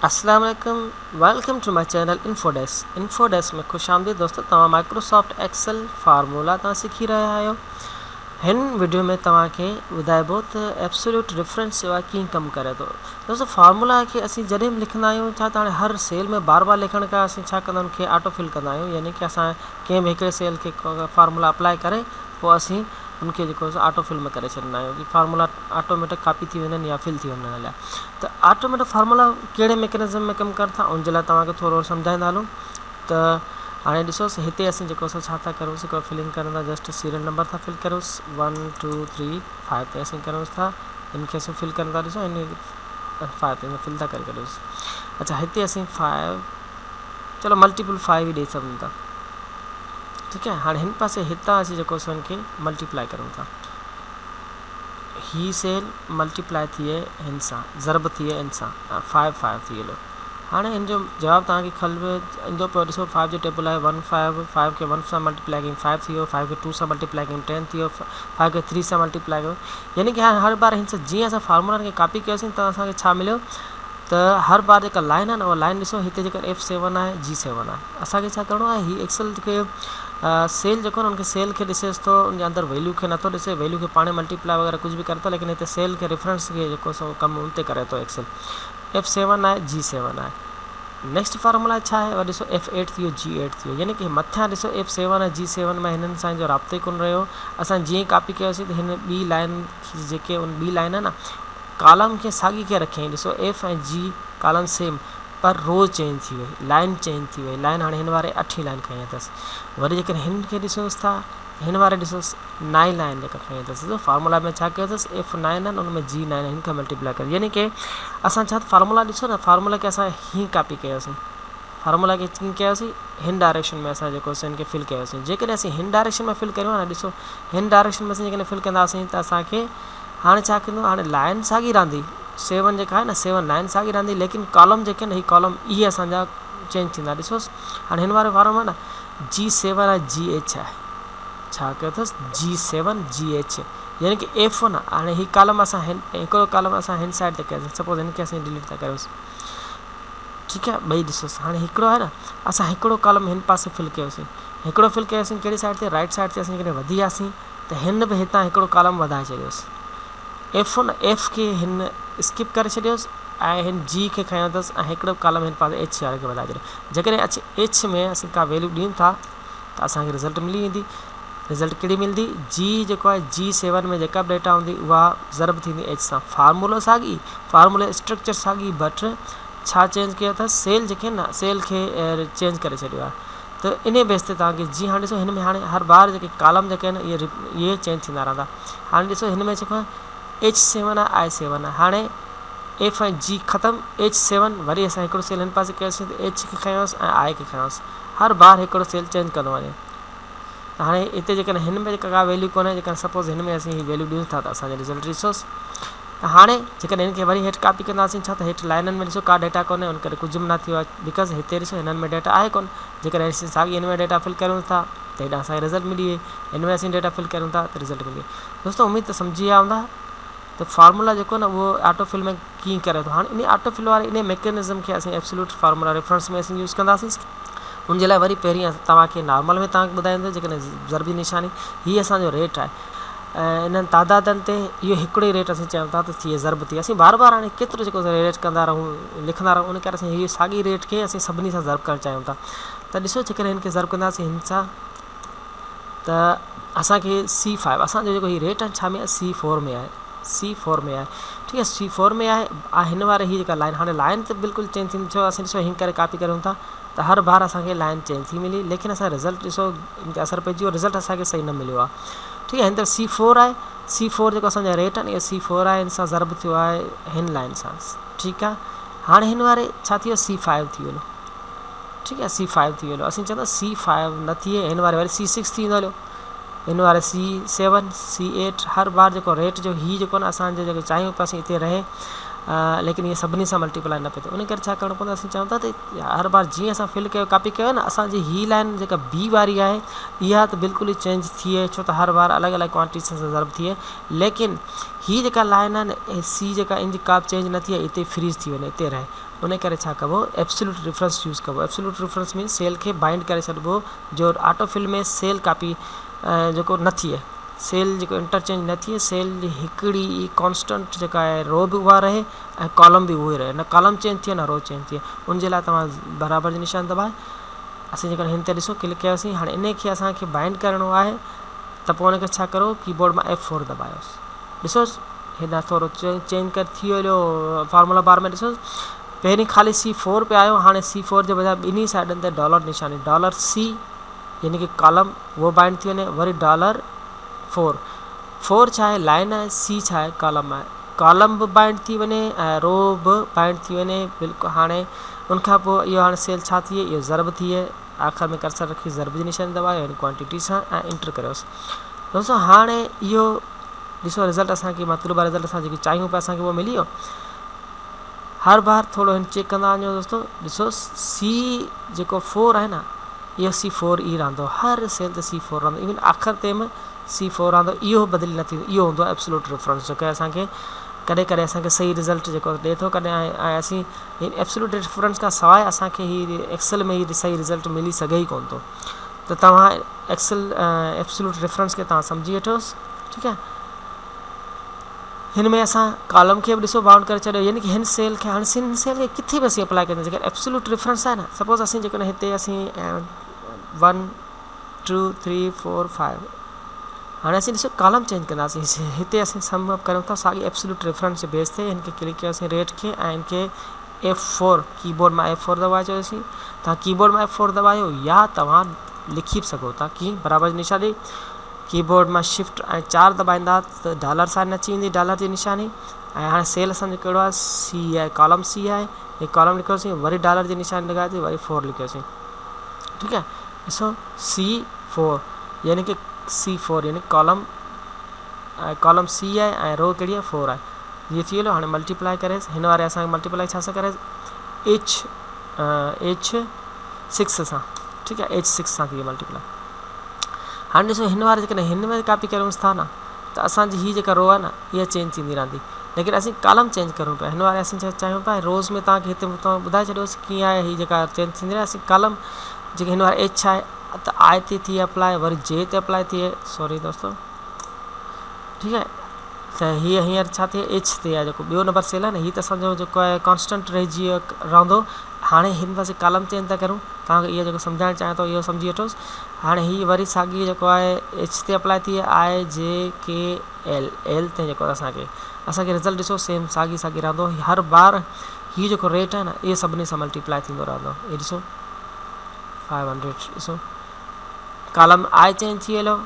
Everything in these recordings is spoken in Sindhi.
اسلام عليڪم welcome to my channel info desk info desk ۾ خوش آمديد دوستو توهان مائڪروسافٽ ايڪسل فارمولا تان سکي رهيا آهيو هن وڊيو ۾ توهان کي ٻڌائبو ته ايبسوليوٽ ريفرنس جو آهي ڪيئن ڪم ڪري ٿو دوستو فارمولا کي اسين جڏهن به لکندا آهيون ڇا ته هاڻي هر سيل ۾ بار بار لکڻ کان اسين ڇا ڪندا آهيون ان کي آٽو فل ڪندا آهيون يعني کہ اسان ڪنهن به هڪڙي سيل کي فارمولا اپلائي ڪري پوء اسين ان کي جيڪو آٽو فل ۾ ڪري ڇڏيندا آهيون فارمولا آٽوميٽڪ ڪاپي ٿي وڃن يا فل ٿي وڃن هليا ته آٽوميٽڪ فارمولا ڪهڙي ميڪنزم ۾ ڪم ڪن ٿا ان جي لاء توهان کي ٿورو سمجهائيندا هلون ته هاڻي ڏسوس هتي اسين جيڪو سو ڇا ٿا ڪرون هڪڙو فلنگ ڪرون ٿا جسٽ سيريل نمبر ٿا فل ڪريونس ون ٽو ٿري فائيو تي اسين ڪريونس ٿا ان کي اسين فل ڪرون ٿا ڏسو ان فائيو تي فل ٿا ڪري ڪڍيونس اچھا هتي اسين فائيو چلو ملٽيپل فائيو ئي ڏئي سگهون ٿا ٺيڪ آهي هاڻي هن پاسي هتان اسين جيڪو سو ان کي ملٽيپلائي ڪرون ٿا هي سيل ملٽيپلائي ٿئي هن سان ضرب ٿئي ان سان فائيو فائيو ٿي ويندو هاڻي هن جو جواب توهان کي کل به ايندو پيو ڏسو فائيو جو ٽيبل آهي ون فائيو فائيو کي ون سان ملٽيپلائي ڪيون فائيو ٿي ويو فائيو کي ٽو سان ملٽيپلائي ڪيون ٽين ٿي ويو فائيو کي ٿري سان ملٽيپلائي ڪيون يعني ڪي هاڻي هر بار هن سان جيئن اسان فارمولن کي ڪاپي ڪيوسين ته اسان کي ڇا مليو ته هر بار جيڪا لائن آهي نه اها لائن ڏسو هتي جيڪا ايف سيون آهي جي سيون آهي اسان کي ڇا ڪرڻو آهي هي ايڪسل کي سيل جيڪو آهي ان کي سيل کي ڏسيس ٿو ان جي اندر ويليو کي نٿو ڏسي ويليو کي پاڻ ملٽيپلائي وغيره ڪجهه به ڪري ٿو ليڪن هتي سيل کي ريفرنس کي جيڪو سو ڪم ان تي ڪري ٿو ايڪسل ايف سيون آهي جي سيون آهي نيڪسٽ فارمولا ڇا آهي ڏسو ايف ايٽ ٿي ويو جي ايٽ ٿي ويو يعني ڪي مٿيان ڏسو ايف سيون ۽ جي سيون ۾ هنن سان جو رابطو ئي ڪونه رهيو اسان جيئن ڪاپي ڪيوسين ته هن ٻي لائن جيڪي ان ٻي لائن آهي نه ڪالم کي ساڳي کي رکيائين ڏسو ايف ۽ جي ڪالم سيم پر روز چينج ٿي وئي لائن چينج ٿي وئي لائن هاڻي هن واري اٺين لائن کنئي اٿس وري جيڪڏهن هن کي ڏسونس ٿا هن واري ڏسوس نائين لائن جيڪا کنئي اٿس ڏسو فارمولا ۾ ڇا ڪيو اٿس ايف نائن آهن ان ۾ جي نائن هن کان ملٽيپلائي ڪري يعني ڪي اسان ڇا فارمولا ڏسو نه فارمولا کي اسان هي ڪاپي ڪيوسين فارمولا کي ڪيئن ڪيوسين هن ڊائريڪشن ۾ اسان جيڪو هن کي فل ڪيوسين جيڪڏهن اسين هن ڊائريڪشن ۾ فل ڪريون ها نه ڏسو هن ڊائريڪشن ۾ اسين جيڪڏهن فل ڪنداسين ته اسانکي هاڻي ڇا ٿيندو هاڻي لائن ساڳي رهندي سيون جيڪا آهي نه سيون لائن ساڳي رهندي ليڪن ڪالم جيڪي آهن هي ڪالم اهي اسان جا چينج ٿيندا ڏسوس هاڻي هن واري فارم آهي نه جي سيون آهي جي ايڇ آهي ڇا ڪيو اٿس جي سيون جي ايڇ يعني ڪي ايف ون آهي هاڻي هي ڪالم اسان هن هڪڙو ڪالم اسان هن سائيڊ تي ڪيوسين سپوز هن کي اسين ڊليٽ ٿا ڪريوس ٺيڪ آهي ٻئي ڏسوس هاڻي هڪڙو آهي نه اسان هڪڙو ڪالم هن پاسي فل ڪيوسين هڪڙو فل ڪيوسين ڪهڙي سائيڊ تي رائٽ سائيڊ تي اسين جيڪڏهن وڌي وياسين ته هن به هتان هڪڙو ڪالم وڌائي ڇڏيوس. ايف ان ايف کي هن اسڪپ ڪري ڇڏيوس ۽ هن جي کي کنيو اٿس ۽ هڪڙو ڪالم هن پاسي ايڇ واري کي وڌائي ڇڏيو. جيڪڏهن اچ ايڇ ۾ اسين ڪا ويليو ڏيون ٿا ته اسان کي رزلٽ ملي ويندي. رزلٽ ڪهڙي ملندي؟ جي جيڪو آهي جي سيون ۾ جيڪا به ڊيٽا هوندي اها ضرب ٿيندي ايڇ سان. فارمولو ساڳي، فارمولي اسٽرڪچر ساڳي بٽ ڇا چينج ڪيو اٿس سيل جيڪي آهن نه سيل کي چينج ڪري ڇڏيو آهي. ته انهي بيس تي توهان کي جي هاڻي ڏسو هن ۾ هاڻي هر بار جيڪي ڪالم جيڪي آهن اهي اهي چينج ٿيندا رهندا هاڻي ڏسو هن ۾ جيڪو ايڇ سيون آهي آء سيون آهي هاڻي ايف ۽ جي ختم ايڇ سيون وري اسان هڪڙو سيل هن پاسي ڪيوسين ته ايڇ کي کنيوس ۽ آء کي کنيوس هر بار هڪڙو سيل چينج ڪندو وڃي ته هاڻي هتي جيڪڏهن هن ۾ ڪا ويليو ڪونهي جيڪڏهن سپوز هن ۾ اسين هي ويليو ڏيون ٿا ته اسان جو رزلٽ ڏسوس ته هاڻي جيڪڏهن هن کي وري هيٺ ڪاپي ڪنداسين ڇا ته هيٺ لائنن ۾ ڏسو ڪا ڊيٽا ڪونهي ان ڪري ڪجهه به نه ٿيو آهي because هتي ڏسو هنن ۾ ڊيٽا آهي ڪونه جيڪڏهن اسين ساڳي هن ۾ ڊيٽا فل ڪريون ٿا ته هيڏانهن اسان کي رزلٽ ملي وئي هن ۾ اسين ڊيٽا فل ڪريون ٿا ته رزلٽ ملي وئي دوستو اميد ته سمجهي ويا هوندا ته فارمولا جيڪو نه اهو آٽو فل ۾ ڪيئن ڪري ٿو هاڻي ان آٽو فل واري ان ميڪنزم کي اسين ايبسولوٽ فارمولا ريفرنس ۾ اسين يوز ڪنداسين ان جي لاء وري پهرين توهان کي نارمل ۾ توهان کي ٻڌائيندو جيڪڏهن ضربي نشاني هي اسان جو ريٽ آهي انهن تعدادن تي اهو هڪڙو ئي ريٽ اسين چئون ٿا ته ٿئي ضرب ٿئي اسين بار بار هاڻي ڪيترو جيڪو ريٽ ڪندا رهون لکندا رهون ان ڪري اسين هي ساڳي ريٽ کي اسين سڀني سان ضرب ڪرڻ چاهيون ٿا ته ڏسو جيڪڏهن هن کي ضرب ڪنداسين هن سان ته اسانکي سي فائيو اسانجو جيڪو هي ريٽ آهي ڇا ۾ آهي سي فور ۾ آهي سي فور ۾ آهي ٺيڪ آهي سي فور ۾ آهي هن واري هي جيڪا لائن هاڻي لائن ته بلڪل چينج ٿيندي ڇو اسين ڏسو هن ڪري ڪاپي ڪريون ٿا ته هر بار اسان کي لائن چينج ٿي ملي ليڪن اسان رزلٽ ڏسو ان تي اثر پئجي ويو رزلٽ اسان کي صحيح نه مليو آهي ٺيڪ آهي هن طرف سي فور آهي سي فور جيڪو اسان جا ريٽ آهن اهو سي فور آهي ان سان ضرب ٿيو آهي هن لائن سان ٺيڪ آهي هاڻي هن واري ڇا ٿي ويو سي فائيو ٿي ويو ٺيڪ آهي سي فائيو ٿي ويو اسين چوندا سي فائيو نه ٿئي هن واري وري سي سڪس ٿي ويندو هليو هن واري سي سيون سي ايٽ هر بار جيڪو ريٽ جو هي جيڪو نه اسان جو جيڪو چاهيون پيا اسين هتي رهي ليڪن اهي سڀني سان ملٽيپلائي نه پيو ٿئي ان ڪري ڇا ڪرڻو پوندو اسين چئون ٿا ته هر بار جيئن اسان فل ڪيو ڪاپي ڪيو نه اسان جي هي لائن جيڪا بي واري آهي اها ته بلڪل ئي چينج ٿئي ڇو ته هر بار الڳ الڳ ڪوانٽٽي سان ضرب ٿئي ليڪن هي جيڪا لائن آهي نه سي جيڪا ان جي ڪا به چينج نه ٿئي هتي فريز ٿي وڃي هتي رهي ان ڪري ڇا ڪبو ايبسولوٽ ريفرنس يوز ڪبو. ايبسولوٽ ريفرنس مين سيل کي بائنڊ ڪري ڇڏبو جو آٽو فل ۾ سيل ڪاپي جيڪو نه ٿئي، سيل جيڪو انٽرچينج نه ٿئي، سيل جي هڪڙي ئي ڪانسٽنٽ جيڪا آهي رو به اها رهي ۽ ڪالم به اهو ئي رهي، نه ڪالم چينج ٿئي نه رو چينج ٿئي. ان جي لاء توهان برابر جو نشان دٻائي اسين جيڪڏهن هن تي ڏسو ڪلڪ ڪيوسين، هاڻي ان کي اسان کي بائنڊ ڪرڻو آهي ته پوء ان کي ڇا ڪرو ڪيبورڊ مان ايف فور دٻايوس، ڏسوس هيڏانهن ٿورو چينج ڪر ٿي ويو فارمولا بار ۾ ڏسوس پهرين خالي سي فور پي آيو، هاڻي سي فور جي بجاء ٻنهي سائيڊن تي ڊالر نشاني ڊالر سي يعني ڪي ڪالم اهو بائنڊ ٿي وڃي، وري ڊالر فور، فور ڇا آهي لائن آهي، سي ڇا آهي ڪالم آهي، ڪالم به بائنڊ ٿي وڃي ۽ رو به بائنڊ ٿي وڃي بلڪل. هاڻي ان کان پوء اهو هاڻي سيل ڇا ٿئي اهو ضرب ٿئي، آخر ۾ ڪرسر رکي ضرب جي نشاني دٻايو يعني ڪوانٽيٽي سان ۽ انٽر ڪريوس. دوستو هاڻي اهو ڏسو رزلٽ اسان کي مطلوبه رزلٽ اسان جيڪي چاهيون پيا اسان کي اهو ملي ويو. هر بار ٿورو هن چيڪ ڪندا وڃو دوستو، ڏسو سي جيڪو فور آهي نه اهو سي فور ئي رهندو، هر سيل تي سي فور رهندو، ايون آخر تي به سي فور رهندو، اهو بدلي نه ٿيندو. اهو هوندو آهي ايبسولوٽ ريفرنس جيڪو اسان کي ڪڏهن ڪڏهن اسان کي صحيح رزلٽ جيڪو ڏي ٿو ڪڏهن ۽ اسين هن ايبسولوٽ ريفرنس کان سواء اسان کي هي ايڪسل ۾ هي صحيح رزلٽ ملي سگهي ئي ڪونه ٿو. ته توهان ايڪسل ايبسولوٽ ريفرنس کي توهان سمجهي وٺوس. ٺيڪ آهي، هن ۾ اسان ڪالم کي به ڏسو بائونڊ ڪري ڇڏيو، يعني ڪي هن سيل کي هاڻي هن سيل کي ڪٿي به اسين اپلائي ڪندا جيڪڏهن ايبسولوٽ ريفرنس آهي نه، سپوز اسين جيڪڏهن هتي اسين 1 2 3 4 5 هاڻي اسين ڏسو ڪالم چينج ڪنداسين، هتي اسين سم اپ ڪريون ٿا ساڳي ايبسولوٽ ريفرنس جي بيس تي هن کي ڪلڪ ڪيوسين ريٽ کي ۽ هن کي ايف فور ڪيبورڊ مان ايف فور دٻائي چيوسين، توهان ڪيبورڊ مان ايف فور دٻايو يا توهان لکي به سگهو ٿا ڪي برابر جي نشاني ڪيبورڊ مان شفٽ ۽ 4 دٻائيندا ته ڊالر سائن اچي ويندي ڊالر جي نشاني ۽ هاڻي سيل اسان جو ڪهڙو آهي سي آهي ڪالم سي آهي هي ڪالم لکيوسين وري ڊالر جي نشاني لڳايوسين وري فور لکيوسين. ٺيڪ آهي، ڏسو سي فور يعني ڪي سي فور يعني ڪالم ڪالم سي آهي ۽ رو ڪهڙي آهي فور آهي. هي ٿي ويو. هاڻي ملٽيپلائي ڪريس هن واري اسان کي ملٽيپلائي ڇا سان ڪريس ايڇ ايڇ سڪس سان. ٺيڪ آهي، ايڇ سڪس سان ٿي ويو ملٽيپلائي. هاڻي ڏسو هن واري جيڪڏهن هن ۾ ڪاپي ڪريونس ٿا نه ته اسان جي هي جيڪا رو آهي نه اها چينج ٿيندي رهندي، ليڪن اسين ڪالم چينج ڪريون پيا. هن واري اسين چاهيون پيا روز ۾ توهان کي هتي مون ٻڌائي ڇڏيوس ڪيئن آهي هي جيڪا چينج ٿيندي رهي. اسين ڪالم جيڪي هن واري ايڇ آهي ته آء تي ٿئي اپلائي وري جي تي اپلائي ٿئي، سوري دوستو ٺيڪ آهي، ته هي هينئر ڇا ٿئي ايڇ تي آهي جيڪو ٻيو نمبر سيل آهي نه هي ته اسان جو جيڪو آهي ڪانسٽنٽ رهجي ويو رهندو. هاڻي هن پاسي ڪالم چينج ٿا ڪريون، توهان کي اهو جيڪو سمجهائڻ چاهيان ٿو اهو سمجهي وٺوس. هاڻي هي وري ساڳي جيڪو آهي ايڇ تي اپلائي ٿئي آء جي ڪي ايل ايل تي جيڪو اسان کي رزلٽ ڏسو سيم ساڳي ساڳي رهندو. هر بار هي جيڪو ريٽ آهي نه اهو سڀني سان ملٽيپلائي ٿيندو رهندو. هي ڏسو 500 ڏسو ڪالم آء چينج ٿي ويو،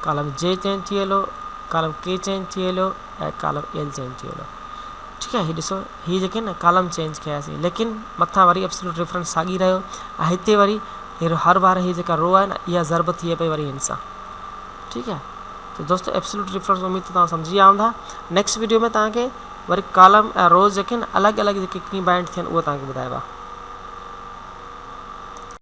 ڪالم جي چينج ٿي ويو، ڪالم ڪي چينج ٿي ويو ۽ ڪالم ايل چينج ٿي ويو. ٺيڪ آهي، هي ڏسو هي جيڪي نه ڪالم چينج ڪياسين ليڪن مٿان وري ايبسولوٽ ريفرنس ساڳي رهيو ۽ هتي وري هر بار هي جيڪا رو آهي نه اها ضرب ٿئي پئي وري هن سان. ٺيڪ آهي ته دوستو ايبسولوٽ ريفرنس اميد ته توهان سمجهي ويا هوندا. نيڪسٽ ويڊيو ۾ توهان کي وري ڪالم ۽ روز جيڪي آهن الڳ الڳ جيڪي ڪيئن بائنڊ ٿين اهو توهان کي ٻڌائبا.